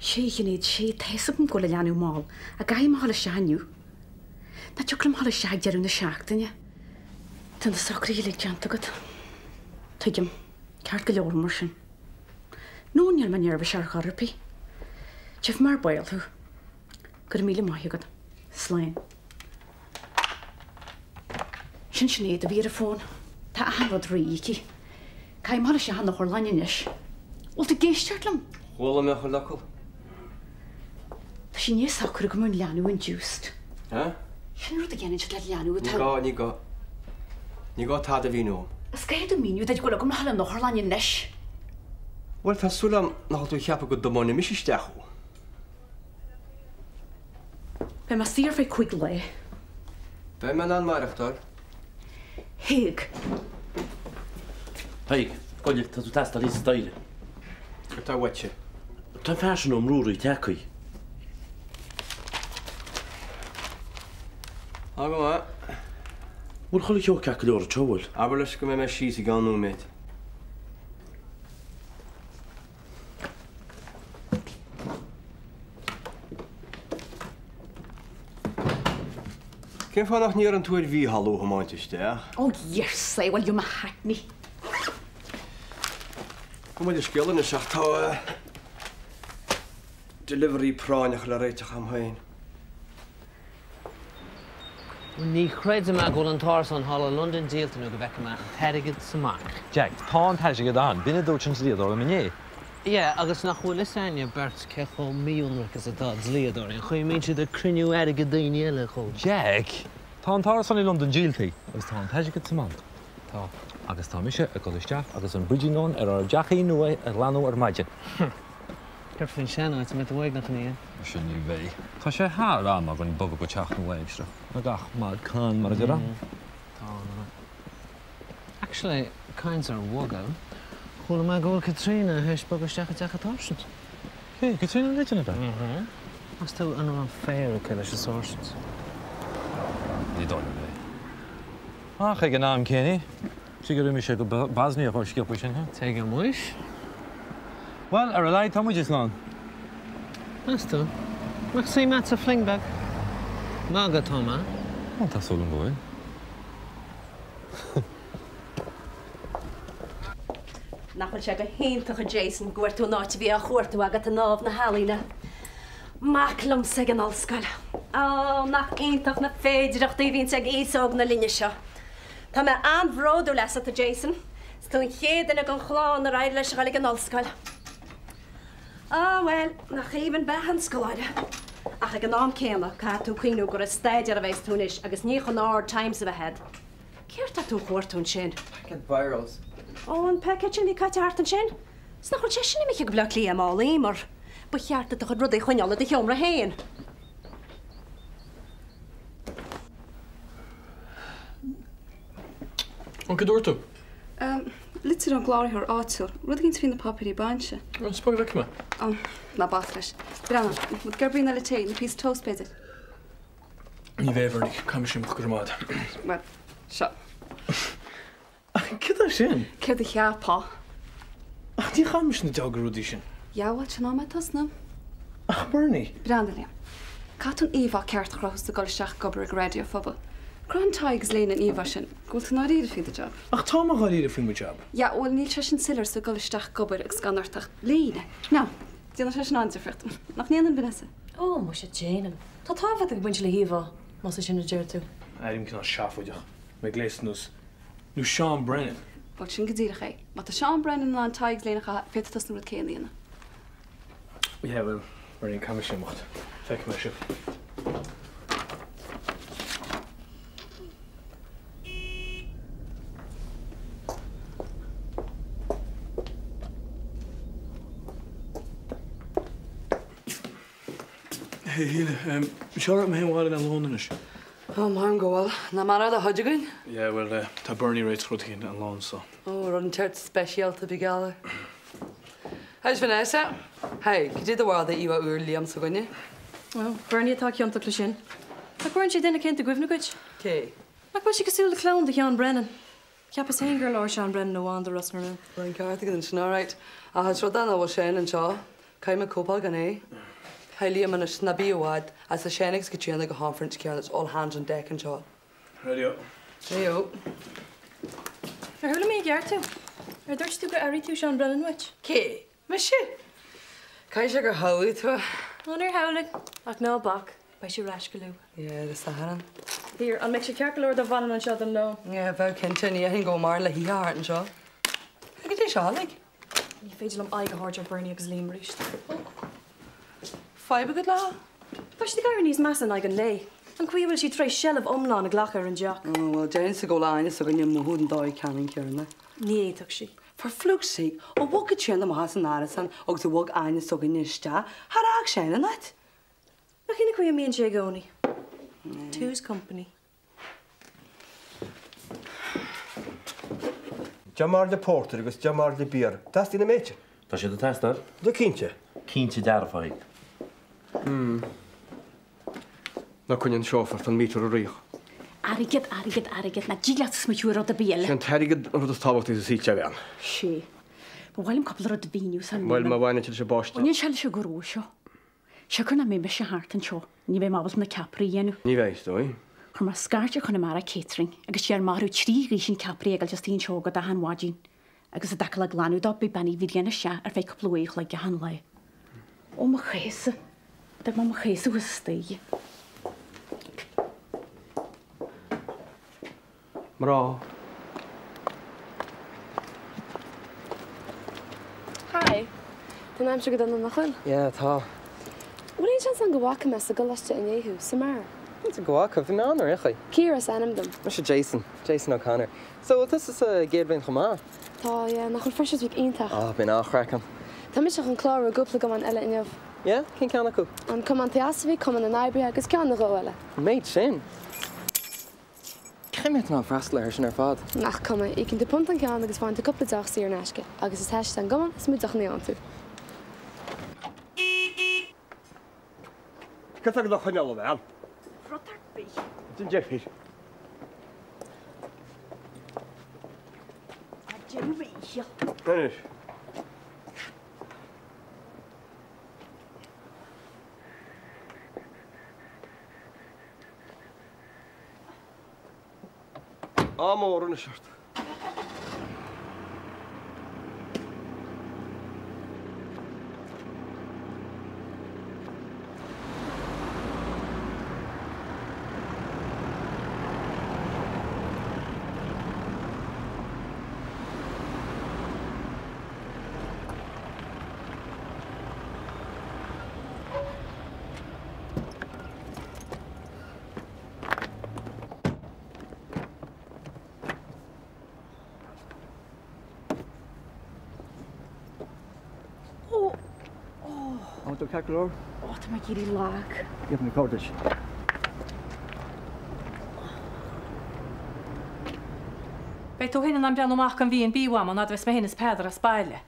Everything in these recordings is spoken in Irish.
Sea, a Shinéad, sea, tá fhios agam go bhfuil an leanbh mall, ach caithfidh mé a dhul isteach inniu. Nach dtiocfadh liom a dhul isteach ag deireadh na seachtaine? Tá na socruithe uilig déanta agat. Tuigim. Ceart go leor mar sin. No, níl mé neirbhíseach ar chor ar bith. Tchífidh mé ar ball thú. Go raibh míle maith agat. Slán. Sin Sinéad a bhí ar an bhfón. Tá achan rud réidh aici. Caithfidh mé a dhul isteach an otharlann anois. Bhfuil tú ag éisteacht liom? Chuala mé chuile fhocal. Tá sí i ndiaidh socrú go mbeidh an leanbh induced. Huh? Sin rud a dhéanann siad le leanbh atá. Ní gá, ní gá. Ní gá tada a mhíniú dom. Is caithfidh tú míniú duit go bhfuil agam le dhul an otharlann anois. Bhuel, tá súil agam nach bhfuil tú ag ceapadh go dtiomáinfidh mise isteach thú. Beidh mé saor ar feadh 5 lá. Beidh mé in ann maireachtáil. Thaidhg. Thaidhg, goile, tá tú ag teastáil thíos staighre. Cad tá uaitse? Tá an fear sin Ó Ruairí tagtha. Tá go maith. Bhfuil chuile cheo ceart go leor anseo, bhfuil? Abair leis go mbeidh mé síos i gceann nóiméid. Cén fáth nach n-iarrann tú ar Mhícheál thú a thiomáint isteach? Oh yes, bhuel, you're my hackney. Gabh mo leithscéal anois ach tá delivery práinneach le réiteach agam féin. Ní chreidim go bhfuil an t-árasán thall i Londain díolta nó go bhfeicfidh mé an t-airgead sa mbanc. Jack, tá an t-airgead ann. B'in a dúirt an dlíodóir liom inné. Yeah, agus nach bhfuil fhios a'inne beirt cé chomh mí-ionraic is atá dlíodóirí, an chaoi a mbíonn siad ag cruinniú airgead daoine eile chomh. Jack, tá an t-árasán i Londain díolta agus tá an t-airgead sa mbanc. Tá. Agus tá mise ag dul isteach agus an bridging loan ar ár dteachín nua a ghlanadh ar maidin. Céard faoin sean-áit, an mbeidh tú uaigneach ina dhiaidh? Muise ní bheidh. Tá sé thar am againn bogadh go teach nua aimseartha, le gach mad con, mar a déarfá. Tá. Actually, caint ar bhogadh, chuala mé go bhfuil Caitríona théis bogadh isteach i dteach an tsáirsint. Cé? Caitríona Leighton ab ea? Mhm. Meas tú an raibh an féar aici leis an sáirsint? Ní dóigh liom é. Ach ag an am céanna, Tig gur imigh sé go Bosnia chomh sciobtha sin. Tuige muis? Bhuel, ar a laghad tá muide slán. Meas tú? Nach suim a't sa fling beag? Magadh atá mé. Bhuel, tá súil agam go bhfuil. Nach bhfuil sé go hiontach, a Jason, go bhfuair tú an áit a bhí á chuartú agat i nDámh na hEalaíne. Mac liomsa ag an ollscoil. Á, nach iontach na féidireachtaí a bhíonns ag aos óg na linne seo. Tá mé an-bhródúil asat, a Jason. Is tú an chéad duine den chlann ar éirigh leis a dhul ag an ollscoil. Á, bhuel, nach aoibhinn beatha an scoláire. Ach ag an am céanna, caithfidh tú cuimhniú gur ag staidéar a bheas tú anois agus ní chun hard times a bheith agat. Céard tá tú a chuartú ansin? Paicéad biros. Ó, an paicéad sin a bhí caite thart ansin? 'S nach bhfuil sé sin imithe go Bleá Cliath i mála Emer? Ba cheart duit do chuid rudaí a choinneáil i do sheomra féin. Ó, cad dúirt tú? Litir ón gcláraitheoir áitiúil. Rud éicint faoi na páipéirí bainse. Ó, is beag a bhfeicfidh mé. Ó, ná bac leis. Breathnaigh, bhfuil tú ag iarraidh braon eile tae nó píosa toast, b'fhéidir? Ní bheidh, a Bhernie. Caithfidh mise imeacht, go raibh maith agat. Bhuel, seo. Céard é sin? Céard a cheapfá? Ach ní chaitheann mise na diabhal rudaí sin. Yeah, bhuel, sin am é tosnú. Ach Bernie! Breathnaigh, Liam. Caithfidh tú an íomhá ceart a chruthú is tú ag dul isteach ag obair ag Raidió Phobal. Cruthaíonn tie agus léine an íomhá sin go bhfuil tú ndáiríre faoi do job. Ach tá mé dháiríre faoi mo job. Yeah, bhuel, níl sé sin soiléir is tú ag dul isteach ag obair agus gan ort ach léine. Now, déanann sé sin an-difríocht. Nach ndéanann, Vanessa? Ó, muise, déanann. Tá tábhacht ag baint le híomhá, más é sin a deir tú. Airím cineál seafóideach. Mé gléasta nós nó Seán Brennan. Bhuel, sin go díreach é. Má tá Seán Brennan in ann tie agus léine a chaitheamh, féadfaidh tusa an rud céanna a dhéanamh. Yeah, bhuel, Bernie, caithfidh mise imeacht. Feicfidh mé sibh. Hey, Shíle, seo raibh mé féin abhaile le lón anois. Ó, mar go bhfuil. Nach maith do chuid againn? Yeah, bhuel, tá Bernie ag réiteach rud éicint an lón so. Ó, rud inteacht speisialta bí geall air. How's Vanessa? Hey, cad é do bharúil d'íomhá úr Liam s'againne? Ó, Bernie atá ciontach le sin. Nach gcuireann sé duine éicint i gcuimhne duit? Cé? Nach bhfuil sé cosúil le clón de Sheán Brennan? Cheapas féin gur labhair Seán Brennan amháin do Ros na Rún. Tá an ceart agat ansin, alright. Ach is rud é nach bhfuil Shane anseo. Caithfidh mé cóipeáil gan é. Hi Liam anois, ná bí i bhfad, as a Seán agus Caitríona ag an chonference céanna, it's all hands on deck anseo. Radio. Radio. Ar chuala mé i gceart thú? Ar dúirt tú gur airigh tú Seán Brennan uait? Cé? Mise? Caithfidh sé gur shamhlaigh tú é. Ó níor shamhlaigh. Ach ná bac, beidh sé ar ais go luath. Yeah, Dé Sathairn. Here, an mbeidh sé ceart go leor dá bhfanfainn anseo don lón? Yeah, bheadh cinnte, ní dhéarfainn go bhfuil mórán le hithe thart anseo. Cad é seo uilig? Ní féidir liom aghaidh a thabhairt ar Bernie agus Liam arís. Fadhb agat leo? Tá siad ag éirí níos measa in aghaidh an lae. An chaoi a bhfuil siad tar éis seilbh iomlán a ghlacadh ar an dteach. Ó, bhuel, déarfainnse go bhfuil Áine s'againne amuigh den dóigh ceannann céanna. Ní fhéadfadh sí. For fluke's sake, ó bhog Caitríona amach as an árasán agus ó bhog Áine s'againne isteach, char fhág Seán an áit. Nach in an chaoi a mbíonn sé i gcónaí? Two's company. 10 mbairille pórtair agus 10 mbairille beer. Teastaíonn an méid sin. Tá siad ag teastáil. Tú cinnte? Cinnte dearfa, a Thaidhg. Hmm. Ná coinnigh an chauffeur, tá an meter ag rith. Airgead, airgead, airgead. Nach dtig leat smaoitiú ar rud ar bith eile. Sé an t-airgead an rud is tábhachtaí sa saol seo, a bhean. Sé. Ba mhaith liom cúpla rud a mhíniú san. Bhuel, má bhaineann sé leis an bpáiste. Baineann sé leis an ghnó seo. Siocair nach mbeidh mise thart anseo, ní bheidh mé ábalta na ceapairí a dhéanamh. Ní bheidh, is dóigh. Chuir mé scairt ar Chonamara Catering agus deir mé orthu 3 dhuisin ceapairí a fhágáil istigh anseo agat achan mhaidin agus i dtaca le glanadh dó beidh Bean Uí Bhriain isteach ar feadh cúpla uair a chloig achan lá. Ó mo chéasadh! D'fhág mé mo chéasadh thuas an staighre. Mná. Hi. Tá an aimsir go dona nach bhfuil? Yeah, tá. Bhfuil aon seans ann go bhfaca mé sa gcoláiste inné thú, sa mbeár? Cinnte go bhfaca, bhí mé ann ar aon chaoi. Ciara is ainm dom. Mise Jason, Jason O'Connor. So, bhfuil tusa sa gcéad bhliain chomh maith? Tá, yeah. Nach bhfuil Freshers Week iontach? Ah, bíonn an-chraic ann. Tá mise chun clárú i gcúpla cumann eile inniu. Yeah? Cén ceann acu? An Cumann Theosophy, Cumann na nOibrithe agus ceann nó dhó eile. An méid sin? Cén mbeidh tú in ann freastal air sin ar fad? Nach cuma, íocann tú punt an ceann agus faigheann tú cúpla deoch saor in aisce. Agus is teist é an gcumann is mó deochanna a fhaigheann tú. Cad tá agat á choinneáil, a bhean? Rud ar bith. Den deifir. Ná déan mo dhícheall. Anois. Ádh mór anois ort. Ó! Ó! An bhfuil tú ceart go leor? Ó, tá mé ag éirí lag. Gheobhaidh mé cabhair duit. Beidh tú féin in ann breathnú amach don B&B, a Mhama, an fhad a bheas mé féin is Peadar as baile.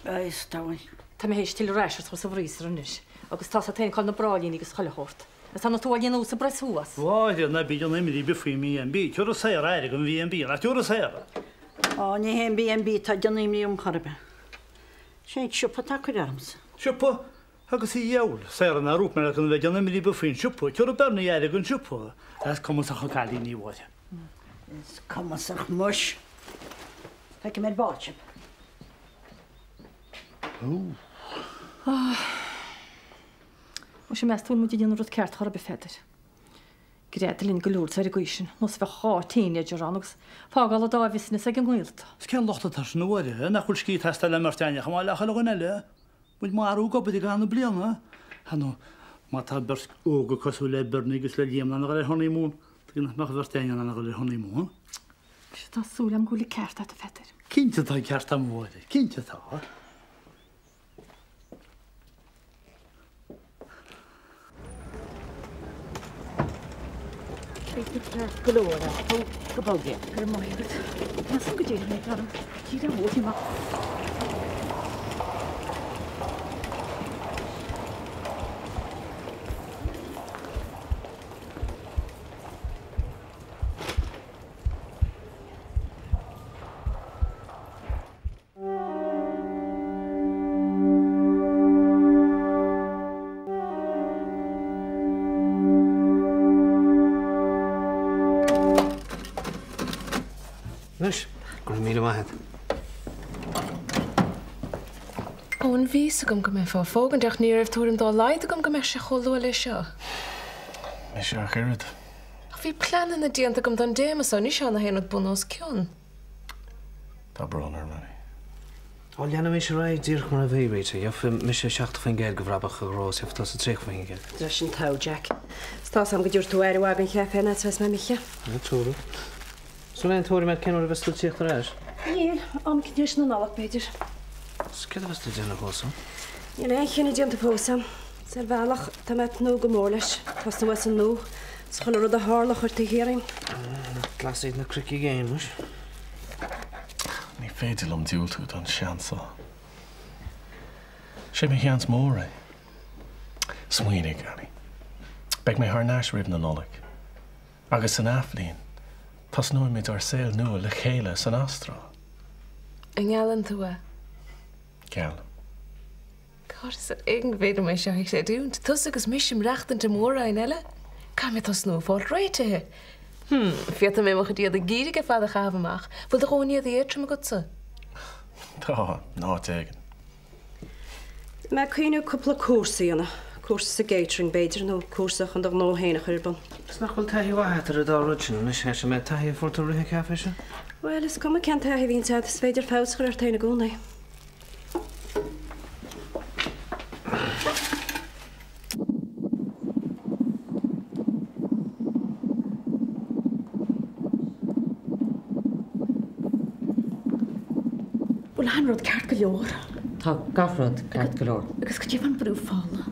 Beidh, is dóigh. Tá mé théis tuilleadh rashers a chur sa bhfreezer anois agus tá's a't féin cá bhfuil na bráillíní agus chuile shórt. Agus tá na tuáillí nua sa bpress thuas. Mháire, ná bí ag déanamh imní ar bith faoin B&B. Tabharfaidh Sarah aire don B&B, nach dtabharfaidh Sarah? Ó, ní hé an B&B atá ag déanamh imní orm chor ar bith. Sé an siopa atá ag cur ormsa. Siopa? Agus a dhiabhail, Sarah nár dhúirt mé leat gan a bheith ag déanamh imní ar bith faoin siopa. Tabharfaidh Bernie aire don siopa. Is cumasach an cailín í, a Mháire. Is cumasach muis. Feicfidh mé ar ball sibh. Muise meas tú an bhfuil muid ag déanamh an rud ceart chor ar bith, a Pheadair? Greadadh linn go Lourdes ar an gcaoi sin, nós a bheadh 2 teenager ann agus fágáil an dá bhusiness ag an ngaolta. Is cén locht atá air sin, a Mháire, nach bhfuil scíth ag teastáil ón mbeirt againne chomh maith le chuile dhuine eile? Muid marbh ag obair i gcaitheamh na bliana. Ar ndóigh, má tá beirt óga cosúil le Bernie agus le Liam in ann a dhul ar honeymoon, tuige nach mbeadh an bheirt againne in ann a dhul ar honeymoon? Muise tá súil agam go bhfuil an ceart agat, a Pheadair. Cinnte tá an ceart agam, a Mháire, cinnte atá. Beidh tú ceart go leor, ach tóg go bog é. Go raibh maith agat. Measaim go dtéann mé orm. Díreach uaidh amach. Anois, go raibh míle maith agat. Ó, bhí fhios agam go mbeifeá ag fógaint ach ní raibh tuairim dá laghad agam go mbeadh sé chomh luath le seo. Mise ach oiread. Ach bhí pleananna déanta agam don dtéarma so, anois tá na haon rud bun os cionn. Tá brón orm, Annie. Ó, leanfaimis ar aghaidh díreach mar a bhí, Rita. Gheobhaidh mise 70% de bhrabach an ghnó is gheobhaidh tusa 30%. Leis an togha, Jack. Is tá's agam go dtabharfaidh tú aire mhaith don chaife an fhad is a bheas mé imithe. Tabharfaidh. Is bhfuil aon tuairim agat cén uair a bheas tú ag tíocht ar ais? Níl. Am éicint tar éis na Nollag, b'fhéidir. Is céard a bheas tú ag déanamh thuas ann? Níl aon chinneadh déanta fós agam. Is ar bhealach, tá mé ag tnúth go mór leis. Tosnú as an nua. Is chuile rud a tharla a chur taobh thiar dhíom. Nach glas iad na cnoic i gcéin, muis. Ní féidir liom diúltú don seans seo. Sé mo sheans mór é. Smaoinigh, Annie. Beidh mé thar n-ais roimh na Nollag. Agus san athbhliain, tosnóimid ár saol nua le chéile san Astráil. An ngeallann tú é? Geallaim. God, is ar éigean go bhféadfaidh mé seo a chreidiúint. Tusa agus mise ag maireachtaint i mór-roinn eile. Caithfidh mé tosnú ag fáil réitithe. Hmm, féadfaidh mé mo chuid éadaí geimhridh ar fad a chaitheamh amach. Bhfuil do dhóthain éadaí éadtroim agatsa? Tá, in áit éigin. Bhí mé ag cuimhneamh cúpla cúrsa a dhéanamh, cúrsa sa gcatering b'fhéidir, nó cúrsa chun do ghnó féin a chur ar bun. Is nach bhfuil taithí mhaith agat ar an dá rud sin anois, théis an méid taithí a fuair tú ag rith an chaife seo? Bhuel, is cuma cén taithí a bhíonns agat, is féidir feabhas a chur ort féin i gcónaí. Bhfuil achan rud ceart go leor? Tá gach rud ceart go leor. Agus cad é fán brú fola?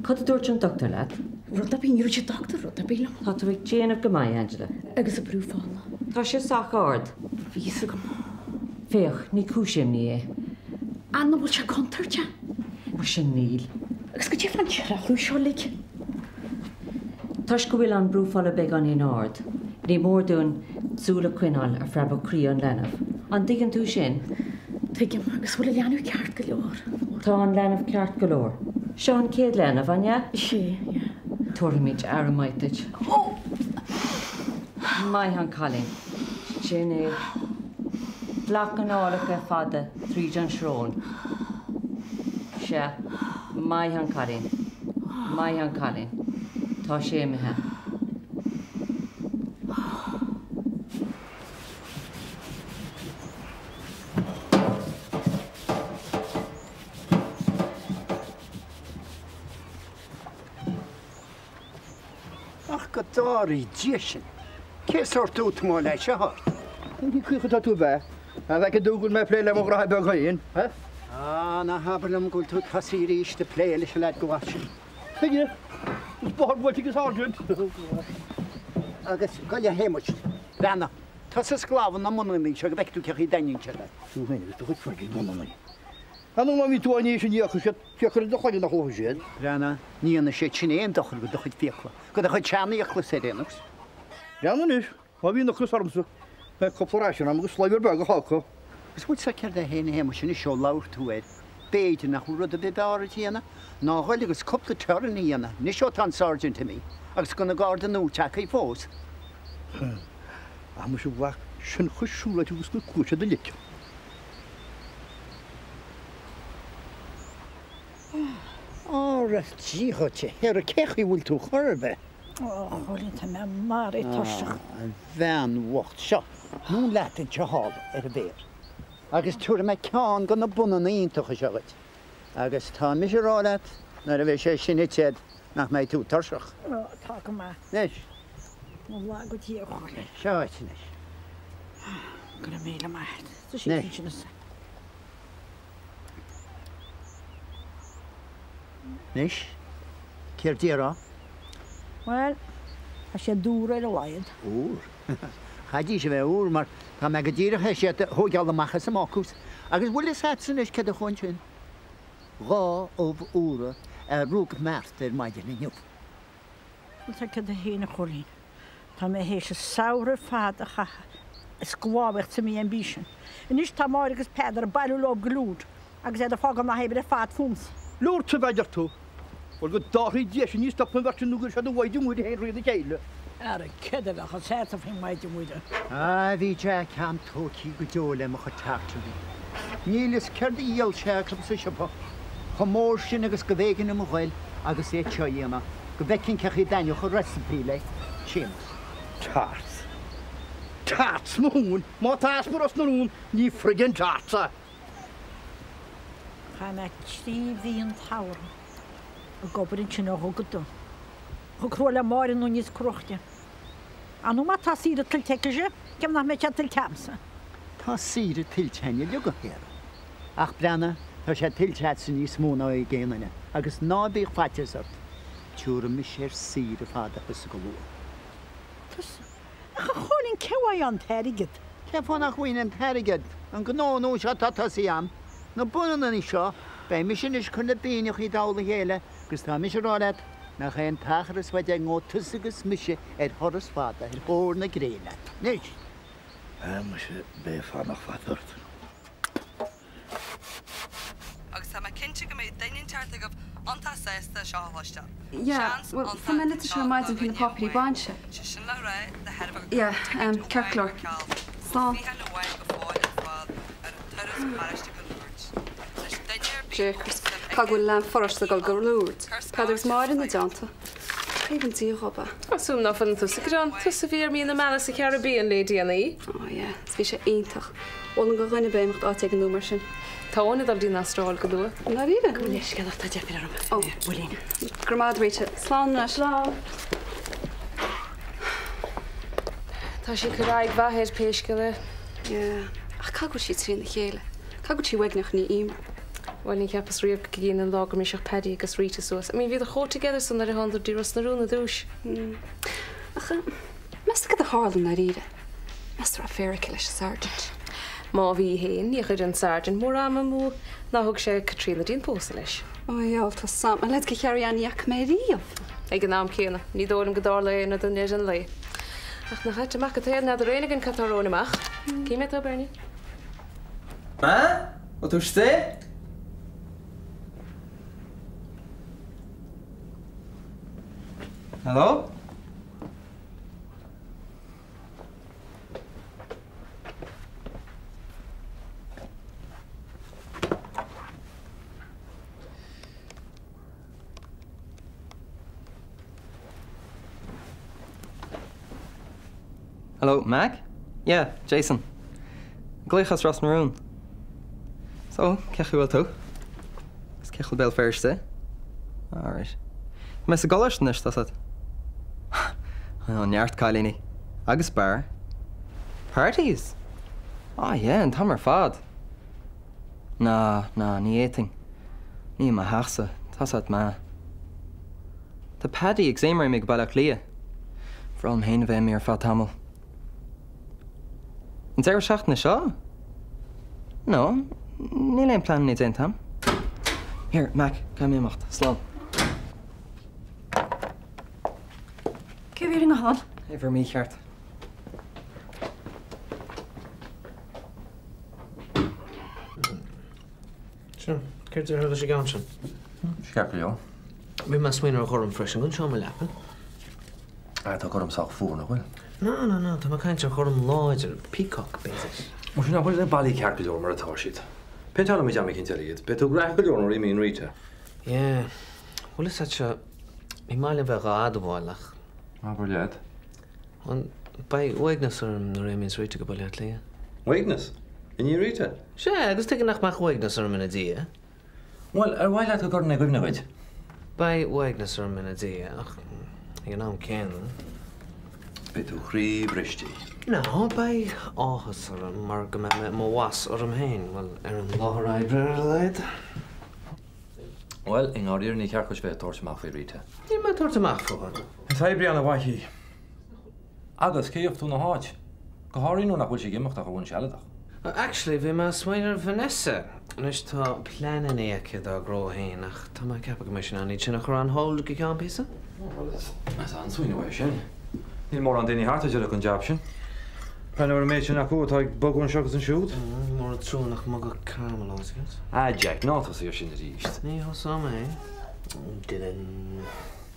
Cad a dúirt an doctor leat? Rud ar bith, ní dúirt an doctor rud ar bith liom. Tá tú ag déanamh go maith, Angela. Agus an brú fola? Tá sé sách ard. Bhí fhios agam. Féach, ní cúis imní é. An bhfuil sé contúirteach? Muise níl. Agus cad é fán treathlú seo uilig? Toisc go bhfuil an brú fola beagáinín ard, ní mór dúinn súil a choinneáil ar phreabadh croí an leanbh. An dtuigeann tú sin? Tuigim. Agus bhfuil an leanbh ceart go leor? Tá an leanbh ceart go leor. Seo an chéad leanbh, an ea? Is ea, yeah. Tabharfaimid aire maith duit. Maith an cailín. Sin é. Glac anáil fada tríd an srón. Sea. Maith an cailín. Maith an cailín. Tá sé imithe. Ach go dtarraí Dia sinn, cé sórt útamáil é seo ort? Cén chaoi atá tú a bheith? An bhfeiceann tú go bhfuil mé ag plé le mo ghraithe beag féin, eh? Á, ná habair liom go bhfuil tú ag tosaí arís ag plé leis an leaid glas sin. Tuige? Is bóthar buailte ag an sergeant. Agus gabh i leith a Shéamuis, breathnaigh, tusa ag sclamhadh na mbunannaí seo go bhfeice tú cé chaoi a dtaitníonn sé leat. Tú féin agus do chuid fucking bunannaí. Anonn má bhí tú á n-éis in íocadh siad, féach ar do chloigeann a chlófaidh siad. Breathnaigh, ní dhéanfaidh siad sin aon dochar do do chuid fiacla, do do chuid seanfhiacla ar aon nós. Breathnaigh anois, má bhíonn ocras ormsa, beidh cúpla ration agam agus sloibear beag a shácadh. Agus bhfuil 's agat céard é féin a Shéamuis anois ó labhair tú air, b'fhéidir nach bhfuil rud ar bith b'fhearr a dhéanamh ná a ghoil agus cúpla turn a dhéanamh anois ó tá an sergeant imithe agus gan an garda nua tagtha fós. Ach muise a mhac, seanchas siúlóid agus go cluaise do lic. Á, a Dhia dhuit, a Shéara, cé chaoi bhfuil tú chor ar bith? Ó, a Chóilín, tá mé maraithe tuirseach. Á, a bhean bhocht, seo, anonn leat anseo thall ar an bhféar, agus tabharfaidh mé ceann de na bunanna iontacha seo dhuit, agus tá mise a rá leat, nuair a bheidh sé sin ite agat, nach mbeidh tú tuirseach. Ó, tá go maith. Anois. Mo laga Dia, a Chóilín. Seo dhuit anois. Go raibh míle maith agat. Tá sí ansin. Anois, céard déarfá? Bhuel, tá siad úr ar a laghad. Úr? Chaithfidís a bheith úr mar tá mé go díreach théis iad a thóigeáil amach as an mbácús. Agus bhfuil fhios a'dsa anois céard a chuaigh ansin? 2 ubh úra a rug Martha ar maidin inniu. Bhuel, tá céard é féin, a Chóilín. Tá mé théis an samhradh ar fad a chaitheamh ag sclábhaíocht sa mB&B sin. Anois tá Máire agus Peadar ag bailiú leo go Lourdes agus iad ag fágáil na hoibre ar fad fúmsa. Lourdes a bheidh, a deir tú? Bhuel, go dtarraí Dia sinn ní stopfaidh an bheirt sin nó go gcuirfidh siad an mhaighdean Mhuire féin thrína chéile. Ara, céard a bheadh an sásamh faoin Maighdean Mhuire? Ah, bhí Jack an-tógtha go deo le mo chuid tartanna. Níl fhios céard a dhíol sé acu sa siopa, chomh mór sin agus go mb'éigean dom a ghoil agus iad seo a dhéanamh, go bhfeicfinn cé chaoi a dtaitneodh an recipe le Séamus. Tarts. Tarts mo thóin! Má tá easpa Ros na Rún, ní friggin tarts é! Chaith mé 3 mhí an tsamhraidh ag obair ansin ó dhubh go donn. Chomh crua le Máire nó níos cruaichte. Ar ndóigh má tá saoire tuillte aicise, cé nach mbeidh sé tuillte a'msa? Tá saoire tuillte a'inn uilig, a Shéara. Ach breathnaigh, tá sé tuillte a'dsa níos mó ná ag aon duine, agus ná bíodh faitíos ort, tiúrfaidh mise ar saoire fada thusa go luath. Tusa? Ach a Chóilín, cé a bhfaighidh an t-airgead? Cén fáth nach bhfaighinn an t-airgead? An gnó nua seo atá tosaithe a'm, na bunannaí seo, beidh mise anois ag cur na bpingineachaí i dtoll a chéile agus tá mise ag rá leat nach é an t-achar is faide go ngabhfaidh tusa agus mise ar thuras fada ar thóir na gréine. Anois! Á, muise, beidh fanacht fada ort. Agus tá mé cinnte go mbeidh duine inteacht agaibh iontach sásta seo a chloisteáil. Yeah, Seans bhuel, iontach fuair mé an litir seo ar maidin faoi na páipéirí bainse. Sé sin le rá, de thairbhe go Yeah, ceart go leor. Slán. Jeepers, caithfidh go bhfuil leanbh pharóiste ag dul go Lourdes. Peadar agus Máire ina dteannta. Aoibhinn Dia dhób é. Assume ná fuileann tusa ag gearán. Tusa a bhí ar mí na meala sa Chairibbean le déanaí. Oh yeah, is bhí sé iontach. Mholfainn do dhuine ar bith imeacht áit éigin nua mar sin. Tá Eoin ag dul dtí an Astráil go luath. I ndáiríre? Gabh mo leithscéal ach tá deifir orm. Oh. Builín. Go raibh maith agat Rita. Slán anois. Slán. Tá sí ag cur aghaidh mhaith air pé scéal é. Yeah. Ach caithfidh go bhfuil sí trína chéile. Caithfidh go bhfuil sí uaigneach ní Emer. Bhuel ní cheapas riamh go gcinnfinn an lá go mbrisfeadh Paddy agus Rita suas. I mean bhíodar chomh together san nuair a thánadar dtí Ros na Rún ar dtúis. Mm. Ach meas tú cad a tharla i ndáiríre? Meas tú an raibh affair aici leis an Sergeant? Má bhí fhéin, ní chuir an Sergeant mórán ama amú ná thug sé Caitríona dtí an pósadh leis. Ó dheabhal, tá Sam, a leithéid de Charrie Ann ní fhaca mé riamh. Ag an am céanna, ní dóigh liom go dtarlóidh aon rud i ndeireadh an lae. Ach nach ait an mac an tsaoil, n'fheadar éinne againn cad tá romhainn amach. Cím é tú, Bernie. Ma? Bhfuil tú istigh? Hello? Hello, Mac? Yeah, Jason. Ag glaoch as Ros na Rún. So, cén chaoi a bhfuil tú? Agus cén chaoi a bhfuil Béal Feirste? Alright. Tá mé sa gcoláiste anois, tá's agat. Ó, neart cailíní. Agus bar. Parties? Ah yeah, an t-am ar fad. Ná, ná, ní fhéadfainn. Ní i mo theachsa, tá's agat Ma. Tá Paddy agus Eimear imithe go Baile Átha Cliath. Bhreá liom féin a bheith imithe ar feadh tamaill. An deireadh seachtaine seo? No, níl aon pleananna déanta agam. Here, Mac, caithfidh mé imeacht. Slán. Cé a bhí ar an nguthán? Uimhir mícheart. Sin, céard a déarfá leis an gceann sin? Ceart go leor. Bhí mé ag smaoineamh ar ghorm freisin, don seomra leapa. Ah, tá gorm sách fuar, nach bhfuil? No, no, no, tá mé ag caint ar ghorm láidir, peacock, b'fhéidir. Muise, nach bhfuil na ballaí ceart go leor mar atá siad? Péinteálfaidh muid am éicint eile iad. Beidh tú gnaitheach go leor nuair a imíonn Rita. Yeah. Bhfuil fhios agat seo, ní maith liom bheith dhá admháil ach. Abair leat. Bhuel, beidh uaigneas orm nuair a imíonns Rita go Baile Átha Cliath. Uaigneas? I ndiaidh Rita? Sea, agus tuige nach mbeadh uaigneas orm ina diaidh? Bhuel, ar mhaith leat go gcuirfinn i gcuimhne dhuit? Beidh uaigneas orm ina diaidh, ach ag an am céanna. Beidh tú croíbhriste. No, beidh áthas orm mar go mbeidh mé i mo bhoss orm féin, bhuel, ar an láthair oibre ar a laghad. Bhuel, i ndáiríre ní ceart duit bheith ag tabhairt amach faoi Rita. Níl mé ag tabhairt amach fúithi. Is oibrí ana-mhaith í. Agus cé gheobhaidh tú ina háit? Go háirithe nuair nach bhfuil sí ag imeacht ach ar bhonn sealadach. Actually, bhí mé ag smaoineamh ar Vanessa. Anois tá pleananna aici dá gnó féin ach tá mé ag ceapadh go mbeidh sí in ann iad sin a chur on hold go ceann píosa. Bhuel, is an-smaoineamh é sin. Níl mórán daoine thart a d'oirfeadh an jab sin. Breathnú ar an méid sin acu atá ag bogadh anseo agus ansiúd. Mór an trua nach mbogfadh Carmel áit éigin. Ah Jack, ná tosaigh ar sin arís. Ní thosóidh mé. Didn't.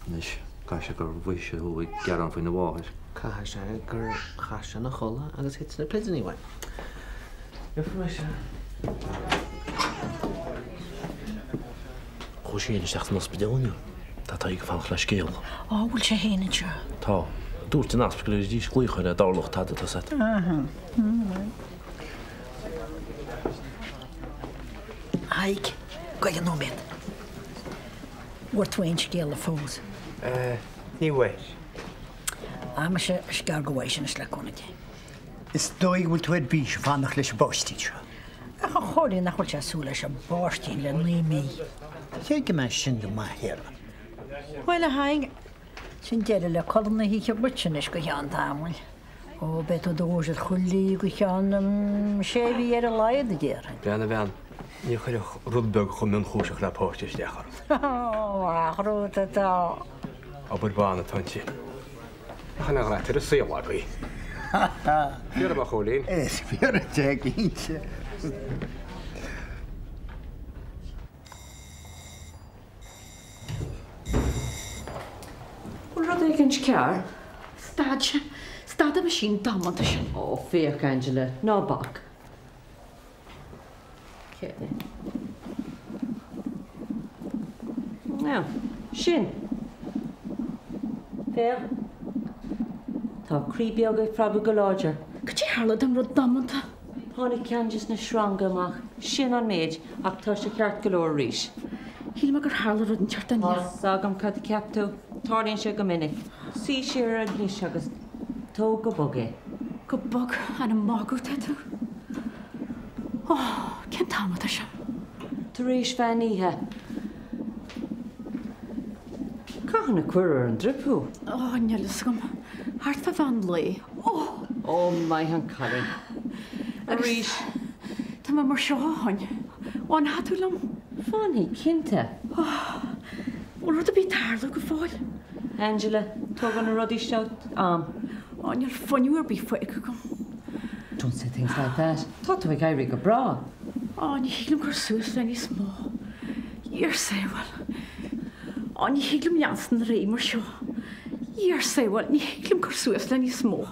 Anois. Caithfidh sé gur mhothaigh sé thú ag gearán faoina mháthair. Caithfidh sé gur chaith sé ina chodladh agus thit na pluideanna uaidh. Gheobhaidh mise. Chuaigh Shane isteach san ospidéal inniu. Tá Tadhg ag fanacht le scéala. Á, bhfuil sé fhéin anseo? Tá. Dúirt an easpag go bhféadfaidís glaoch air dá dtarlódh tada, tá 's a't. Aha. Thaidhg, gabh nóiméad. Bhfuair tú aon scéala fós? Ní bhfuair. Á, muise, is gearr go bhfaighidh anois le cúnamh Dé. Is dóigh go bhfuil tú ar bís ag fanacht leis an bpáistín seo. Ach a Chóilín, nach bhfuil sé ag súil leis an bpáistín le naoi mí. Cé go mbeidh sin go maith air. Bhuel, a Thaidhg, sin deireadh le codladh na hoíche dhuit anois go ceann tamaill. Ó, beidh tú i do dhúiseacht chuile oíche go ceann sé mhí ar a laghad, a déarfainn. Bhean, a bhean, ní chuirfeadh rud beag chomh mionchúiseach le páiste isteach orm. Ó, a rud atá. Obair ban atá inti. Ach an ghrat ar an saol agaibh. Fíor ab ea, a Chóilín? Is fíor é, cinnte. Bhfuil rud éigin cearr? Stad sé. Stad an meaisín damanta sin. Ó, féach, Angela, ná bac. Cé? Now, sin. Féach. Tá croí beag ag preabadh go láidir. Cad é a tharla don rud damanta? Tháinig ceann des na sreanga amach, sin an méid, ach tá sé ceart go leor arís. Shíl mé gur tharla rud inteacht don Tá 's agam cad a cheap tú. Tarlaíonn sé go minic. Suigh siar anois agus tóg go bog é. Go bog? An ag magadh atá tú? Ó, cén t-am atá sé? Tar éis mheán oíche. Cathain a cuireadh ar an drip thú? Ó, níl fhios agam. Thart fá mheán lae. Ó! Ó, maith an cailín. Arís. Tá mé mar seo ó shoin. Fanfaidh tú liom? Fanfaidh, cinnte. Ó, bhfuil rud ar bith ag tarlú go fóill? Angela, tógann na rudaí seo am. Ó, níl fuinneamh ar bith fágtha agam. Don't say things like that. Tá tú ag éirí go breá. Ó, ní thig liom cur suas le níos mó. Dia ár sábháil. Ó, ní thig liom leanstan ar aghaidh mar seo. Dia ár sábháil, ní thig liom cur suas le níos mó.